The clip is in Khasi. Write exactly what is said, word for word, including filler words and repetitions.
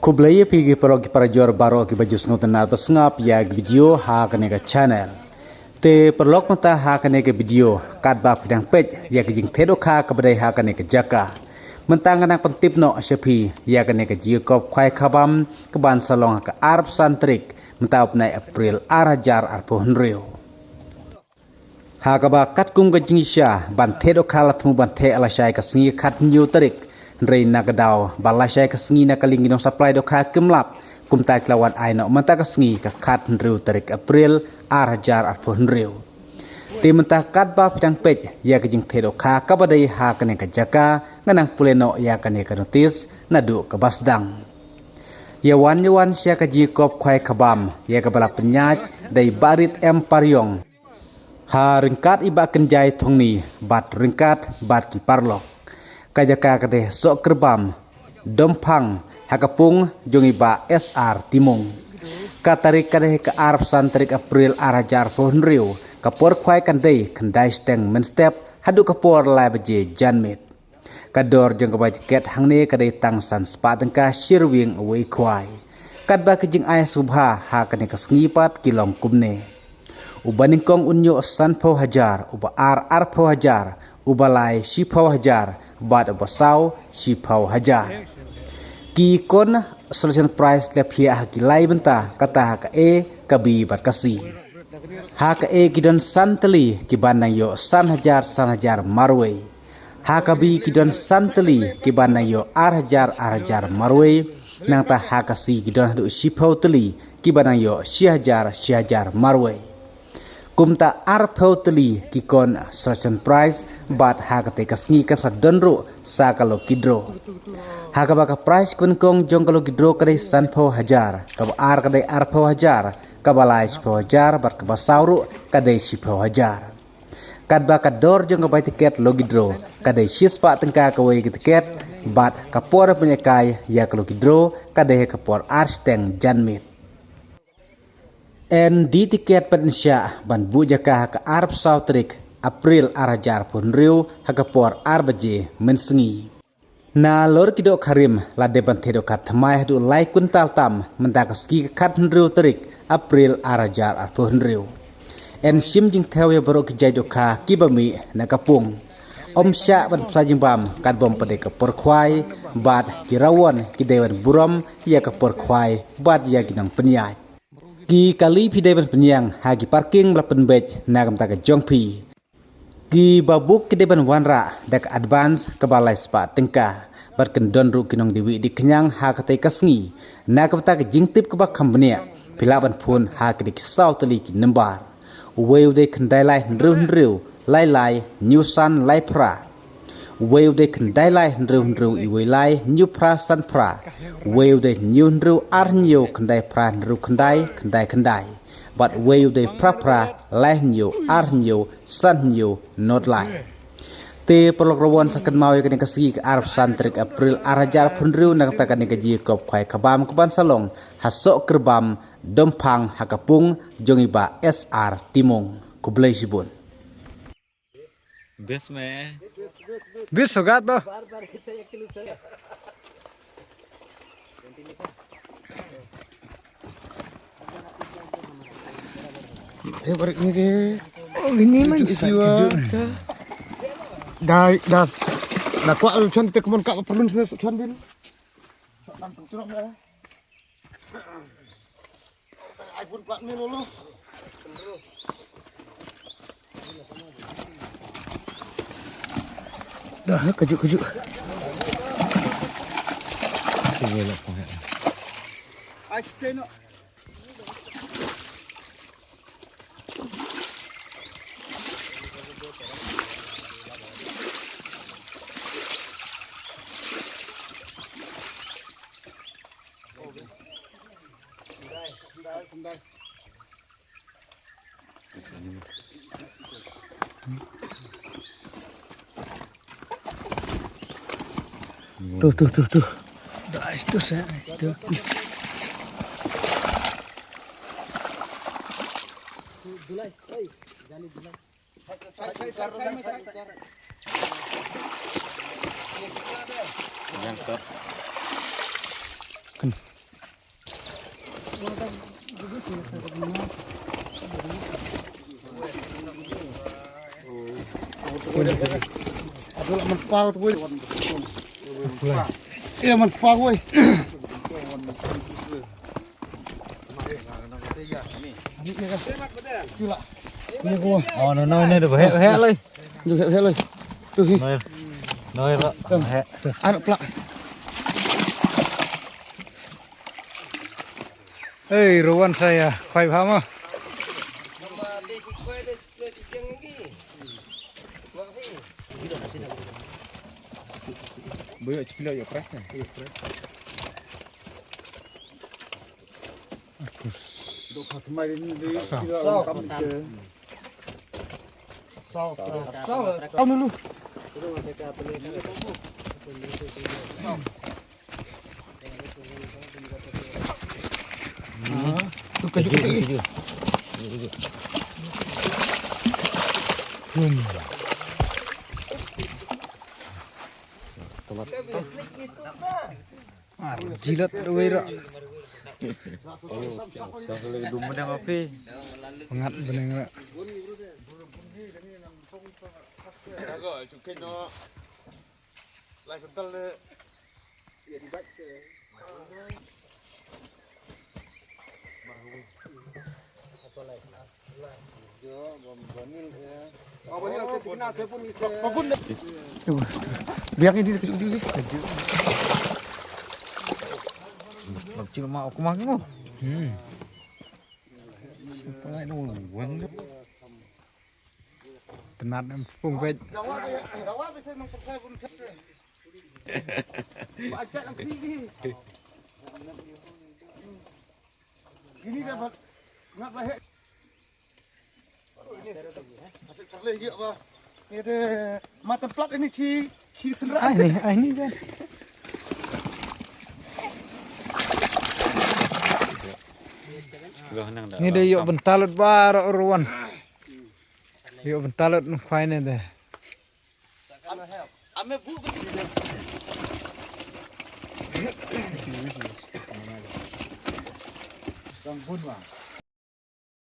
Khublei ïa phi ki paralok ki parajor baroh kiba ju sngewtynnad ba sngap ïa ki video ha kane ka channel. Te paralok mynta ha kane ka video katba phi dang peit ïa ka jingthied dohkha kaba dei ha kane ka jaka. Mynta nga nang pyntip noh sha phi ïa kane ka jingïakop khwai khabam kaban sa long ha ka arphew san tarik mynta u bnai April ar hajar arphew hynriew. Ha kaba katkum ka jingshisha ban thied dohkha la thmu ban thied lashai ka sngi khathynñiew tarik. Hynrei na ka daw ba lashai ka sngi na ka liang ki nongsupply dohkha kim lap, kumta ki la wan ai noh mynta ka sngi ka khathynriew tarik April ar hajar arphew hynriew. Te mynta katba phi dang peit ïa ka jingthied dohkha kaba dei ha kane ka jaka, nga nang pule noh ïa kane ka notis naduh kaba sdang. Ïa wan ïa wan sha ka jingïakop khwai khabam ïa kaba la pynïaid da i Barit M Pariong ha ryngkat i Bah Kynjai Thongni bad ryngkat bad ki paralok. Ka jaka ka dei Sohkyrbam, Domphang, ha ka pung jong i Bah S R Timung. Ka tarik ka dei ka arphew san tarik April ar hajar arphew hynriew. Ka por khwai kan dei khyndai shiteng mynstep haduh ka por lai baje janmiet. Ka dor jong ka bai tiket hangne ka dei tang san spah tyngka shi rwiang uwei khwai. Katba ka jingai sngewbha ha kane ka sngi pat ki long kumne: uba nyngkong un ïoh sanphew hajar, uba ar arphew hajar, uba lai shiphew hajar bad uba saw shiphew hajar. Ki khun selection prize la phiah ha ki lai bynta, kata ha ka A, ka B bad ka C. Ha ka A ki don san tylli kiban dang ïoh san hajar san hajar marwei. Ha ka B ki don san tylli kiban dang ïoh ar hajar ar hajar marwei. Nangta ha ka C ki don haduh shiphew tylli kiban dang ïoh shi hajar shi hajar marwei. Kumta arphew tylli ki khun selection prize bad ha kata ka sngi kan sa don ruh sa ka lucky draw. Ha kaba ka prize kaba nyngkong jong ka lucky draw ka dei sanphew hajar, kaba ar ka dei arphew hajar, kaba lai shiphew hajar bad kaba saw ruh ka dei shiphew hajar. Katba ka dor jong ka bai tiket lucky draw ka dei shispah tyngka kawei ka tiket bad ka por ban ïakai ïa ka lucky draw ka dei ha ka por ar shiteng janmiet. Yn die tiket bad yn shah ban buh jaka ha ka arphew saw tarik April ar hajar arphew hynriew ha ka por ar baje mynsngi. Nalor ki dohkha rim la dei ban thied dohkha thymmai haduh lai kwintal tam mynta ka sngi ka khathynriew tarik April ar hajar arphew hynriew. Yn shim jingthew ïa baroh ki jait dohkha kiba mih na ka pung. Ym shah ban pynshah jingbam katba ym pat dei ka por khwai bad ki rawon ki dei ban burom ïa ka por khwai bad ïa ki nongpynïaid. Ki kali phi dei ban pynïang ha ki parking ba la pynbeit na ka bynta ka jong phi. Kiba buk ki dei ban wanrah da ka advance kaba lai spah tyngka. Bad kin don ruh ki nongdie wieh die khñiang ha katei ka sngi. Na ka bynta ka jingtip kaba kham bniah, phi lah ban phone ha ki dei ki saw tylli ki number. Uwei u dei khyndai lai hynriew hynriew lai lai hynñiew san lai phra. Uwei u dei khyndai lai hynriew hynriew iwei lai hynñiew phra san phra. Uwei u dei hynñiew hynriew ar hynñiew khyndai phra hynriew khyndai khyndai khyndai. Bad uwei u dei phra phra lai hynñiew ar hynñiew san hynñiew nod lai. Te paralok rawon sa kynmaw ïa kane ka sngi ka arphew san tarik April ar hajar arphew hynriew na ka bynta kane ka jingïakop khwai khabam kaban sa long ha Sohkyrbam, Domphang ha ka pung jong i Bah S R Timung. Khublei shibun. Bes me. Bes sogat ba. Eh, balik ni deh. Oh, ini mah. Kejut, siwa. Dah, dah. Dah kuat lu, Chan, kita kemon kak perlu sebenarnya, Chan, bin. Dah, kejut, kejut. Tuh, tuh, tuh, tuh. Dah, itu saya, itu. Yang kat. Abdul man pau tu. Iya man pau woi. Oh, no, no, no, no, heh, heh, lei. Heh, heh, lei. Tu hi. No, no, no, heh. Anak plak. Hei, ruan saya, khwai bha ma. Boyo chipilo yo press na. Yo press. Dok hat mai ni de. Sa. Sa. Sa. Sa. Sa. Sa. Sa. Tu kaju kaju. Ar jilat wei ra. Pengat beneng ra. Lai kental le. Biang ini dikit dikit. Bab cil mak aku makan. Hmm. Pakai dong wan. Tenat em pung pej. Ini dah ngap lah. Ini dah mata plat ini ci ci senra. Ai ni, ai ni kan. Ni dah yuk bentalut baru ruan. Yuk bentalut nung khwai ni deh.